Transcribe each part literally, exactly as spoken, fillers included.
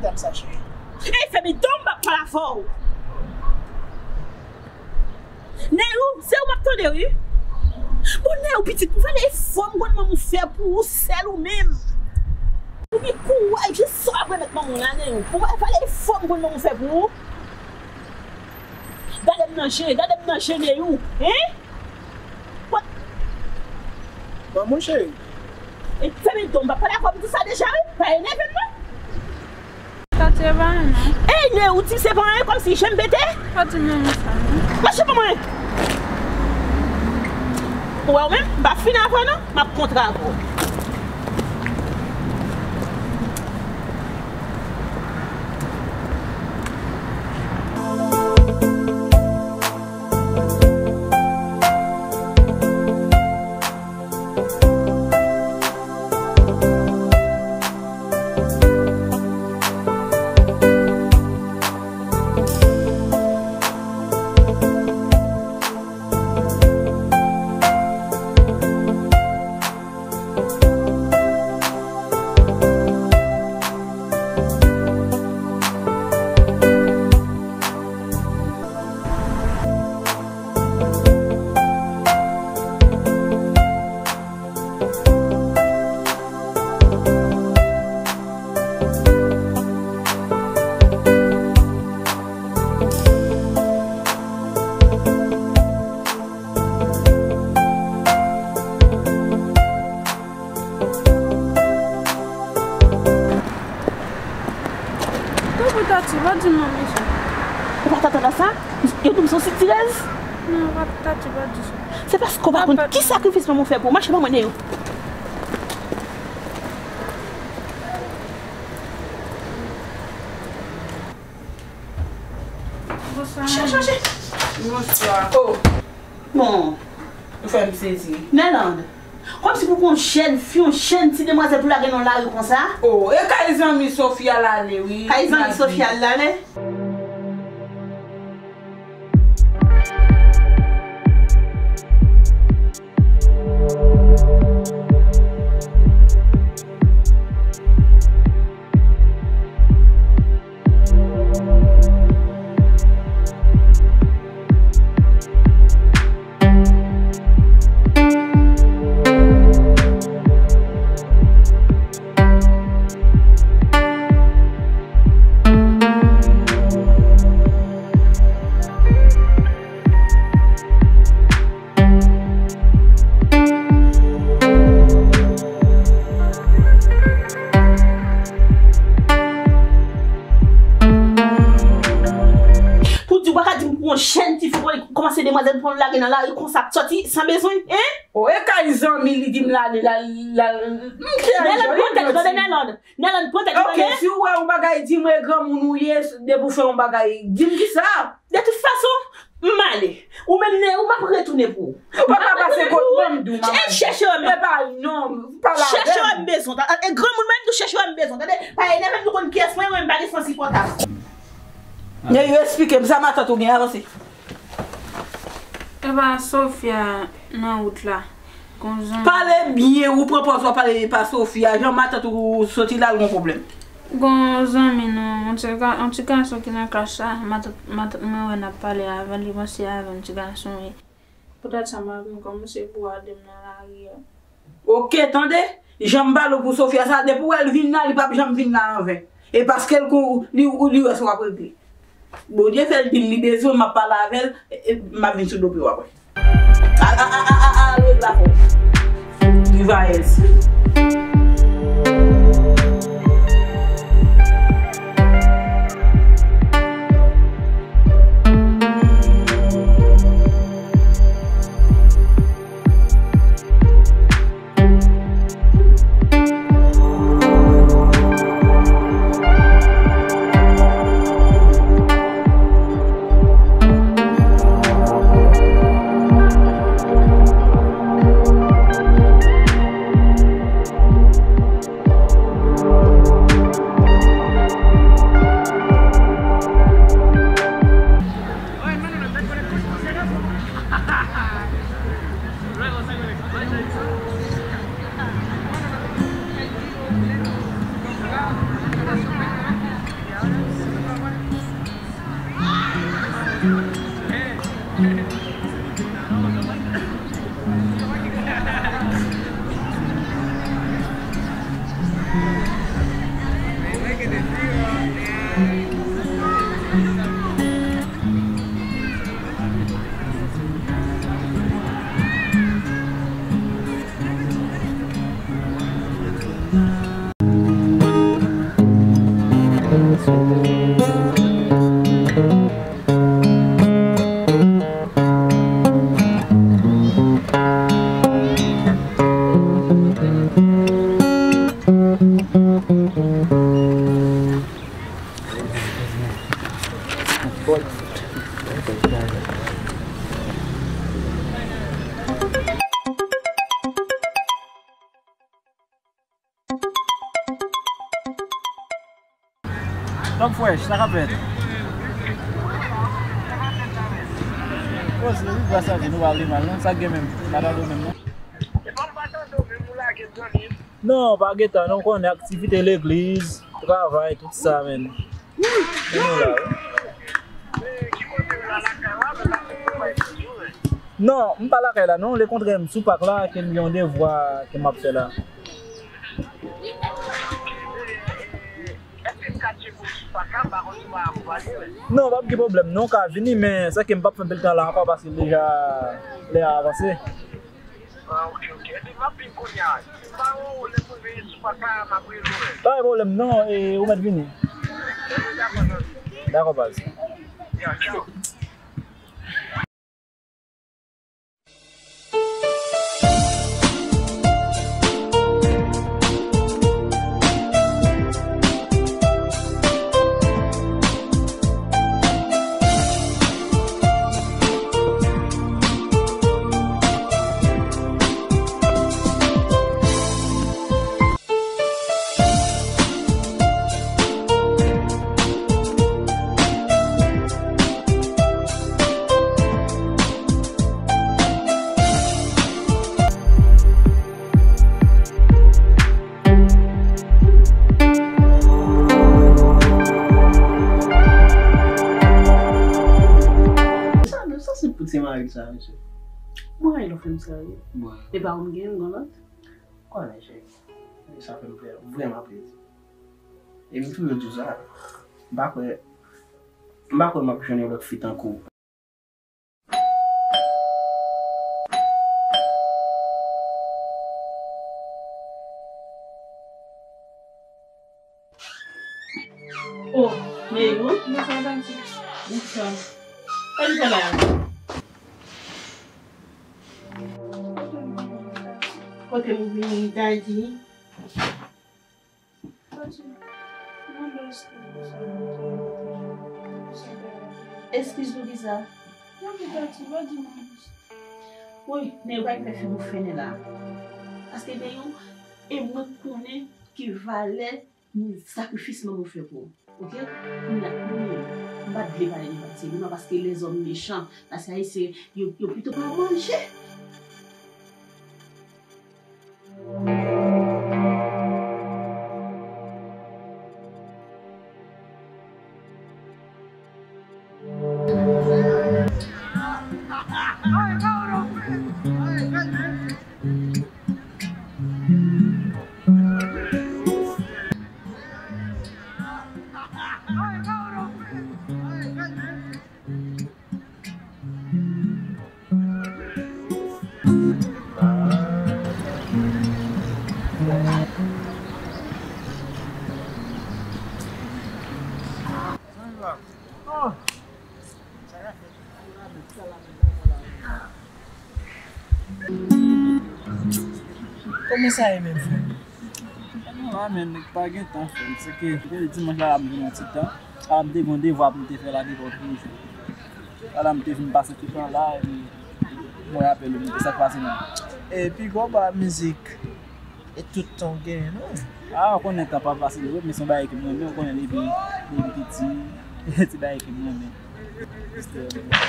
Dam sa, cheri. Ey, fèmen don m, m ap pale avè w. Nèyou, se ou m ap tande, wi. Bon, Nèyou, pitit, ou fè efò m konn manman w fè pou ou, sèl ou menm. Ou gen kouraj, jis sa w ap remèt manman w la, Nèyou. Ou fè efò m konn manman w fè pou ou. Gade m nan je, gade m nan je, Nèyou. Hein? What? Manman cheri. E fèmen don m, m pa pale avè w, m di sa deja, wi. Pa enève m, non. Sa te pa anyen, non. Ey, Nèyou, ou di se pa anyen, kòmsi je m pete? Pa di m anyen sa, non. Mache pou mwen. Ou wè ou menm, m pa fin avè w, non. M ap kontre avè w. Tanpri Tati, pa di m anyen sa. Ou pa t atann a sa? Yo di m se yon sitirèz? Non, pa, Tati, pa di sa. Se paske w pa konn ki sakrifis manman w fè pou ou. Mache, ban mwen Nèyou. Bonswa. Mache, mache, mache. Bonswa. Oh. Bon. Ou fè m sezi. Nèland. Kòmsi pou pran yon jèn fi, yon jèn ti demwazèl pou lage nan lari konsa? Oh, e kay zanmi Sofia l ale, wi. Kay zanmi Sofia l ale? Pou di w pa ka di m pou yon jèn tifi pou l kòmanse demwazèl pou l lage nan lari konsa ap sòti san bezwen, en? O, e kay zanmi li di m l ale, l al, l al, m te al jwenn l. Nèland, pran tèt ou, tande, Nèland. Nèland, pran tèt ou, tande. Ok, si w wè yon bagay, di mwen granmoun ou ye, depi w fè yon bagay, di m kisa. De tout fason, m ale. Ou menm, Nèyou, m ap retounen pou ou. Ou pa ka pase kot mwen, m di w, manman. E chèche wè m. E pa, non, pale avè m. Chèche wè m bezwen w, tande. E granmoun mwen, m tou chèche wè m bezwen w, tande. Pa enève m, nou konn kiyès mwen, mwen, m pa gen sans sipòtab. Nèyou, esplike m sa matant ou gen, avanse. Epa, Sofia nan wout la. Gon zanmi. Pale byen, ou pran pòz w ap pale, epa Sofia. Jan matant ou soti la, l gon pwoblèm. Gon zanmi nou, yon ti ga-, yon ti gason ki nan klas la, matant, matant mwen wè n ap pale avè l, li panse avè m, ti gason ye. Poutèt sa, m ap vin kòmanse bwade m nan lari a. Ok, tande? Jan m pale w pou Sofia sa, depi w wè l vin la, li p ap janm vin la anven. E paske l kou, li, li wè sa w ap regle. Bondye fè l di m li bezwen, m ap pale avè l, e, e, m ap vin sou do pye w apre. A, a, a, a, a, a, al regle afè w. Trivayèz. Top Fresh, sa k ap fèt? Poze wi, gras a Dye, nou pa vle mal non. Sa k gen menm? Pa tande w menm non. Non, pa gentan non, konnen aktivite legliz, travay, tout sa menm. Men nou la wi. Non, m pa lakay la non, lekontrè m sou pak la ke m gen yon devwa ke m ap fè la. Non, p ap gen pwoblèm non, w ka vini, men sèke m p ap fè anpil tan la ankò paske deja lè a avanse. Ah, ok, ok. Epi m ap vin kounye a. Si m pa wè w lè m rive sou pak la, m ap rele w. Pa gen pwoblèm non, e, ou mèt vini. Dakò, baz. Ya, tchaw. Sa, sa se pout se mari sa, mesye. Mwen, lè w fè m sa, wi. Mwen. E pa ou m gen, m gen lòt? Konnen, cheri. Sa fè m vrèman plezi. E m toujou di w sa. M pa kwè, m pa kwè m ap jwenn yon lòt fi tankou w. Oh, Neyou. Bonswa, Daddy. Bonswa. Sa w fè la? Kote m vini, Daddy? Daddy, mande eskiz pou sa m te fè. Eskiz pou kisa? Non, men Daddy, pa di mwen konsa. Wi, Neyou pa fè figi w fennen la. Paske Neyou, e mwen konnen ki valè sakrifis manman w fè pou ou. Oke? Kounye a, kounye a, m pa t vle pale de pati, non, paske lèzòm mechan, paske Ayisyen, yo, yo pito pa manje. Kòman sa ye menm, frè m? Ann, la menm, pa gen tan, frè m. Se ke depi dimanch la, la m jwenn yon ti tan. La m te gen yon devwa pou m te fè la depi yon trè jou. Ala m te vin pase tout tan la, epi mwen apèl ou, men sa k pase menm? E pi gwo ba mizik e tout tan w genyen, non? A, ou konnen tan pa fasil vre, men se yon bagay ke m renmen, ou konnen depi, depi piti, se bagay ke m renmen.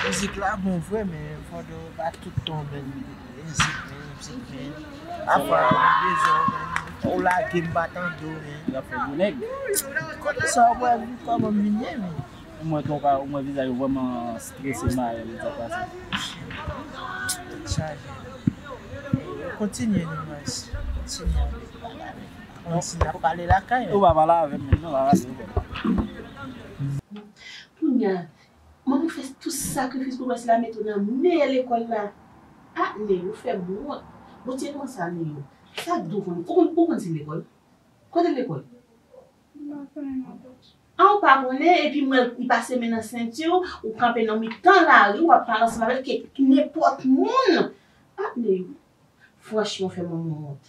Mizik la bon vre, men fòk w pa tout tan w menm mizik, men mizik, men pafwa ou bezwen w, men ou lage m pa tande w, men. L ap fè gwo nèg. Kote sa w wè kòman m vin ye, men? Ou mwen tou ka, ou mwen vizaj ou vrèman strese, mare, men sa pase. Tèt chaje. Kontinye non, mas. Kontinye. Kontinye ap pale lakay. Ou pa pale avè m menm non, pa pale. Kounye a, manman fè tout sakrifis pou wè si l a mete w nan meyè lekòl la. A, Neyou, ou fè m wont. Bon, ti kòman sa, Neyou? Sa k di w konn, ou konn, ou konn si lekòl? Kote lekòl? M pa konnen non, Daddy. A, ou pa konnen, epi m wè l, li pase men nan senti w, ou kanpe nan mitan lari, w ap pale ansanm avè l ke nenpòt moun. A, Neyou, franchman, w fè manman w wont.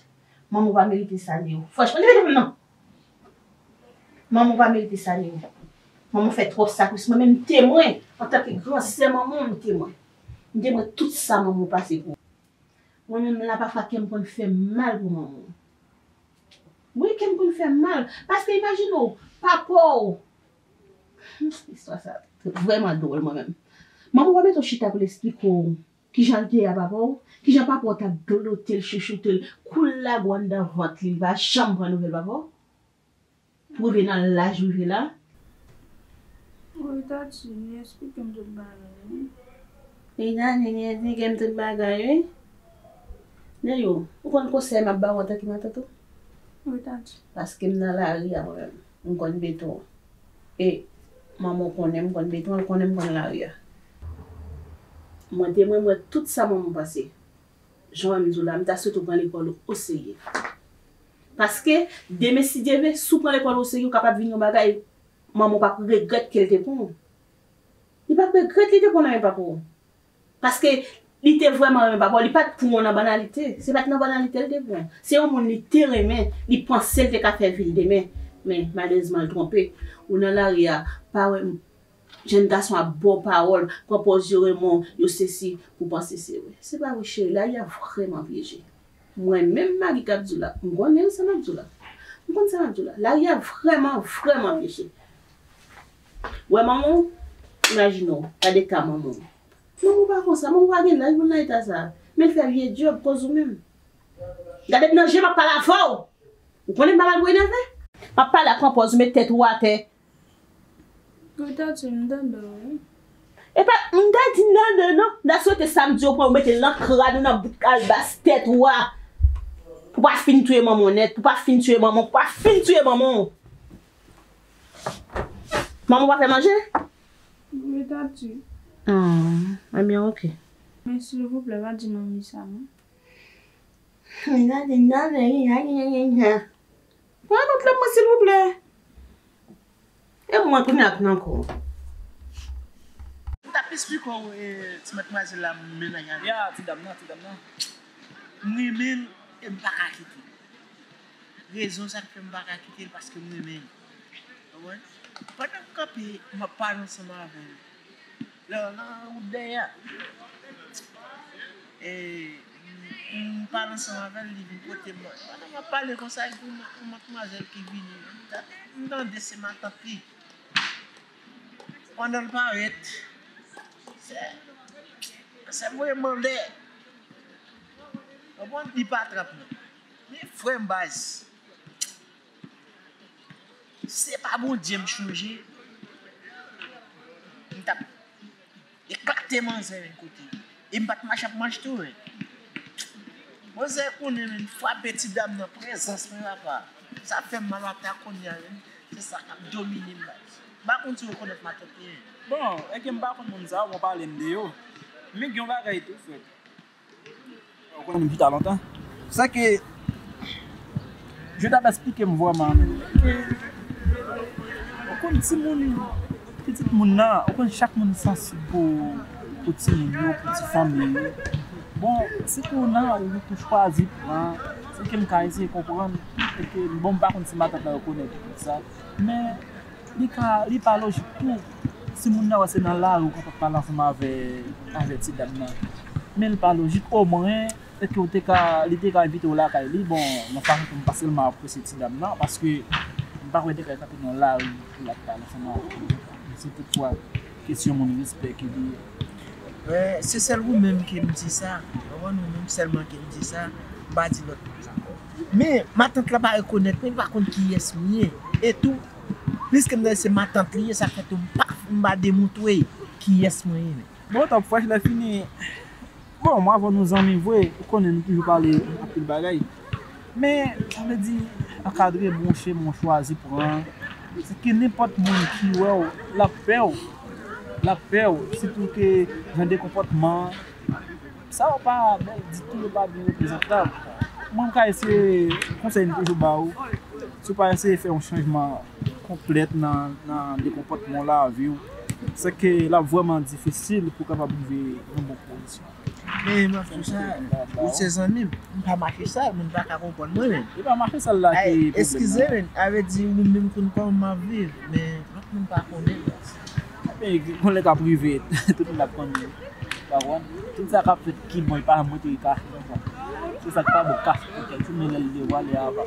Manman w pa merite sa, Neyou. Franchman, leve devan m non. Manman w pa merite sa, Neyou. Manman w fè twòp sakrifis. Mwen menm, m temwen. Antanke gran sè manman w, m temwen. M temwen tout sa manman w pase pou ou. Mwen menm la, pafwa, kè m konn fè m mal pou manman w. Wi, kè m konn fè m mal. Paske imajine w, papa w, Istwa sa vrèman dwòl, mwen menm. Manman w pa mete w chita pou l esplike w kijan l te ye a papa w, kijan papa w t ap dlote l, chouchoute l, kou l lage w anndan vant li, li pa janm pran nouvèl papa w. Pou rive nan laj ou rive la. Wi, Tati, li esplike m tout bagay, wi. Li Tati, li esplike m tout bagay, wi. Neyou, ou konn konsèy m ap ba w antanke matant ou? Wi, Tati. Paske m nan lari a mwen menm, m konn beton an. E manman w konnen m konn beton an, l konnen m konn lari a. Mwen te mwen, mwen tout sa manman w pase. Jan m di w la, m ta swete w pran lekòl ou oserye. Paske, demen, si Dye vle, si w pran lekòl ou oserye, ou kapab vin yon bagay, manman w p ap regrèt ke l te pran w. Li p ap regrèt li te pran w nan men papa w. Paske, li te vrèman renmen papa w, li pa t pran w nan banalite. Se pa t nan banalite l te pran w. Se yon moun li te renmen, li panse l te ka fè vi l demen. Men, malerezman, l twonpe. Ou nan lari a, pa wè m Jèn gason ap ba w pawòl, pran pòz yo renmen w, yo sesi, pou w panse se vre. Se pa vre, cheri, lari a vrèman pyeje. Mwen menm, Magi k ap di w la, m konnen sa m ap di w la. M konn sa m ap di w la. Lari a vrèman, vrèman pyeje. Wè manman w, imajine w, gade ka manman w. Manman w pa konsa, manman w pa gen laj pou l nan eta sa. Men l fè vye djòb koz ou menm. Gade m nan je m ap pale avè w. Ou konnen m pa mal pou enève. M ap pale ak pran pòz ou met tèt ou atè. Wi, Tati, m tande w, wi. E pa, m ta di m tande w non. M ta swete sa m di w pran ou mete l nan kràn ou nan bout kalbas tèt ou a. Pou pa fin touye manman w nèt, pou pa fin touye manman w, pou pa fin touye manman w. Manman w pa fè manje? Wi, Tati. Ah, ebyen, oke. Men silvouplè, pa di manmi sa, non. Mwen gade nan veri, ya, ya, ya, ya. Pran lòt la, mwen, silvouplè. E mwen, kounye a, k nan kou. M t ap esplike w, e, ti madmwazèl la, m mennaj avè l. Ya, ti dam nan, ti dam nan. M renmen l, e m pa ka kite l. Rezon sa k fè m pa ka kite l, paske m renmen l. Konprann? Pandan m kanpe, m ap pale ansanm avè l. Lè w nan wout dèyè a, e, m, m pale ansanm avè l, li vin kote m. Pandan m ap pale konsa, epi yon, yon madmwazèl ki vini. M ta-, m tande se matant li. Pandan l parèt, se, se voye m anlè. Konprann? Li pa trap mwen. Men frè m baz. Si se pa Bondye m chonje, m t ap eklate manzè menm kote. E m pa t mache ap mache tou, wi. Manzè konnen menm frape ti dam nan prezans mwen papa. Sa fè m mal ata kounye a menm. Se sa k ap domine m la. M pa konn si w rekonèt matant li menm. Bon, èske m pa konn moun sa yo, bon pale m de yo. Men gen yon bagay tou, frè. Ou konnen m chita lontan. Sa ke Jodab esplike m vrèman ke ou konn timoun, pitit moun nan, ou konn chak moun sansib pou, pou timoun yo, pou ti fanmi yo. Bon, se ke ou nan ou, ou chwazi pran, se ke m ka eseye konprann, e ke, bon, m pa konn si matant la rekonèt tout sa, men li ka, li pa lojik tou, si moun nan wè se nan lari ou kapab pale ansanm avè, avè ti dam nan. Men li pa lojik, omwen, èske ou te ka, li te ka envite w lakay li, bon, nan fason ke m pa sèlman apresye ti dam nan, paske m pa kwè te ka kanpe nan lari pou l ap pale ansanm avè w. Si toutfwa, kesyon moun respè ki li ye. Men, se sèl ou menm ke m di sa, konprann, ou menm sèlman ke m di sa, m pa di lòt moun sa ankò. Men, matant la pa rekonèt mwen, li pa konn kiyès m ye. E tou, piske m tande se matant li ye, sa fè tou m pa, m pa demontre kiyès mwen ye. Bon, Top Fresh, lè fini, bon, mwen avè w nou zanmi vre, ou konnen nou toujou pale anpil bagay. Men, sa vle di, ankadre bon chemen w chwazi pran, se ke nenpòt moun ki wè w, l ap pè w, l ap pè w, sitou ke jan de konpòtman, sa yo pa bèl ditou, yo pa byen reprezantab. Mwen, m ka eseye, konsèy m toujou ba ou, si w pa eseye fè yon chanjman konplèt nan, nan de konpòtman w, lavi w, se ke l ap vrèman difisil pou w kapab rive nan bon pozisyon. Men m ap di w sa, ou se zanmi m, m pa mache sal, moun pa ka konprann mwen menm. E pa mache sal la ki pwoblèm nan. Eskize, men, sa vle di ou menm konn kòman m ap viv, men lòt moun pa konnen. Men, gen lè k ap rive, tout moun ap konnen. Ou konprann? Tout sa k ap fèt ki bon, e pa janm rete kache konsa. Se sa k pa bon, kache pou kèk jou, men lè l devwale, a pa.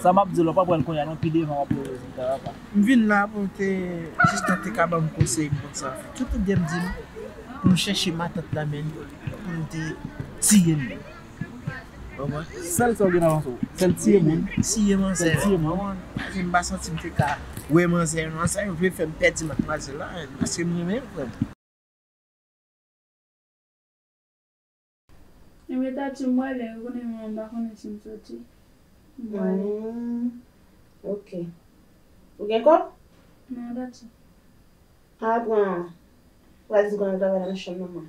Sa m ap di w la, w p ap wè l kounye a non, pi devan w ap wè rezilta a, papa. M vin la pou te, jis tan te ka ban m konsèy m konn sa fè. Tout lide m di m pou m chèche matant la, men pou m te tiye l. Ou konprann? Sèl sa w gen nan manzè w, sèl tiye moun. Tiye manzè. Sèl tiye moun. Ou konprann? Paske m pa santi m te ka wè manzè non, sa yo vle fè m pèdi matmwazèl la, paske m renmen l vrèman. Ebyen, Tati, m prale, ou konnen mwen, m pa konnen si m soti. M prale. Hmm, ok. Ou gen kòb? Non, Tati. A, pran. Pral di m konnen travay la nan chanm nan, mwen.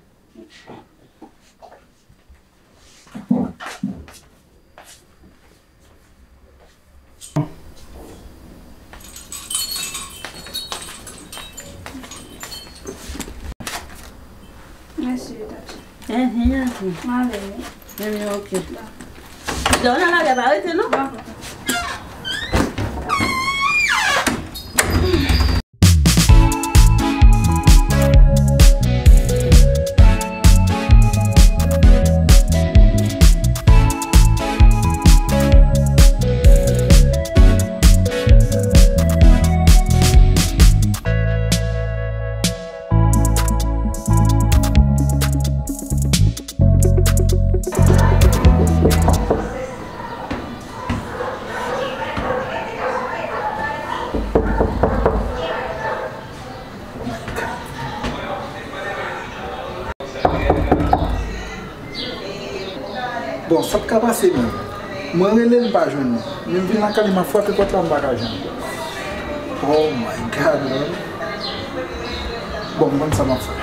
Mèsi, Tati. Enhen, enhen. M ale, wi. Enhen, ok. Dakò. Dò nan lari a pa rete, non? Dakò. Bon, sa t ka pase menm? Mwen rele l, m pa jwenn li. Men m vin lakay li, m ap frape pòt la, m pa ka jwenn li. Oh my God, man. Bon, m konn sa m ap fè.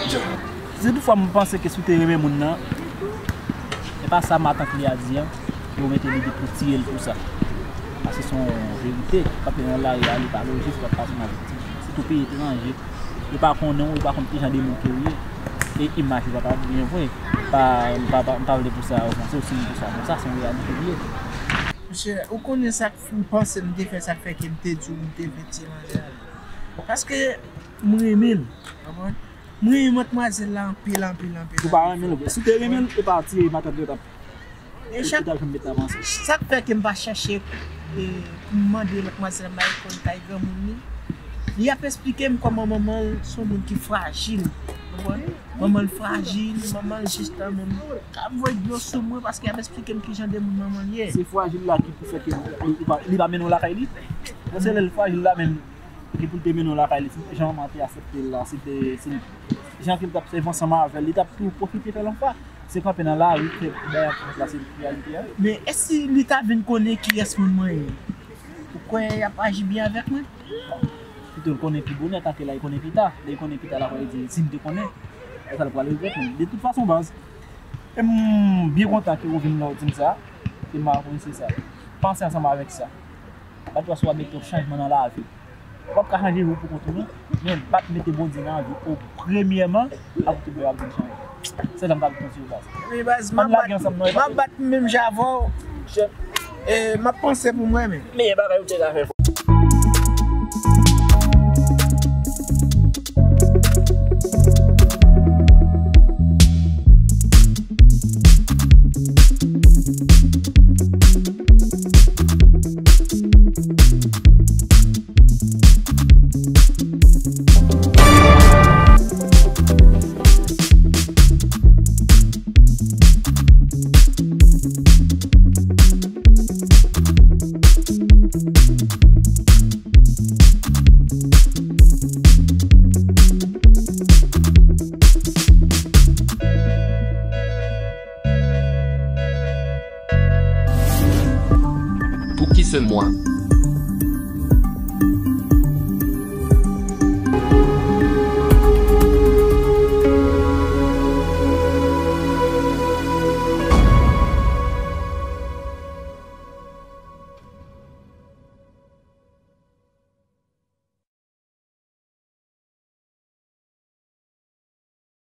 Dja. Si toutfwa m panse ke si w te renmen moun nan, e pa sa matant li a di an, e w mete lide pou tiye l pou sa. Paske se yon verite, kanpe nan lari a, li pa lojik, w ap pase mal. Sitou peyi etranje, yo pa konnen w, yo pa konn ki jan de moun ke w ye. E imaj ou pa ka byen vre. Pa, m pa, pa, m pa vle pou sa ofanse w, si m pou sa konsa, se yon reyalite li ye. Mesye, ou konnen sa k fè m panse m te fè, sa k fè ke m te di w m te vle tiye manzè a. Paske m renmen l, w konprann? M renmen matmwazèl la anpil, anpil, anpil, anpil. Ou pa renmen l vre. Si w te renmen l, e pa tiye matant li yo t ap, e yo t ap janm met l avanse. Sa k fè ke m pa chèche, e, pou m mande matmwazèl la, m pa konn kay granmoun li. Li ap esplike m kòman manman l se yon moun ki frajil. Ou konprann? Manman l frajil, manman l jis tanmen m ka voye dlo sou mwen paske y ap esplike m ki jan de moun manman l ye. Se frajil la ki pou fè ke li, li pa, li pa mennen w lakay li. Bon, se lè l frajil la menm ki pou l te mennen w lakay li, si jan manman te aksepte l la, si te, si jan ke l t ap sèvi ansanm avè l, li t ap tou pwofite fè l anfwa. Se kanpe nan lari, fè bagay ap fèt la, se reyalite a. Men èske li ta vin konnen kiyès moun mwen ye? Ou kwè y ap aji byen avèk mwen? Pito l konnen pi bonè, tanke la, li konnen pi ta. Lè li konnen pi ta, l ap di, si m te konnen, e sa l pral regrèt. Men de tout fason, baz, e m byen kontan ke ou vin la, ou di m sa, e m apresye sa. Panse ansanm avèk sa. Bat w ap mete yon chanjman nan lavi w. W ap ka chanje wi pou kont ou non, men bat mete Bondye nan vi w premyèman, apre tout bagay ap vin chanje. Se sa m ta vle di w baz. Wi, baz, m ap bat, m ap bat menm jan avè w. E m ap panse pou mwen menm. Meyè bagay ou te ka fè. Pouki sèl mwen?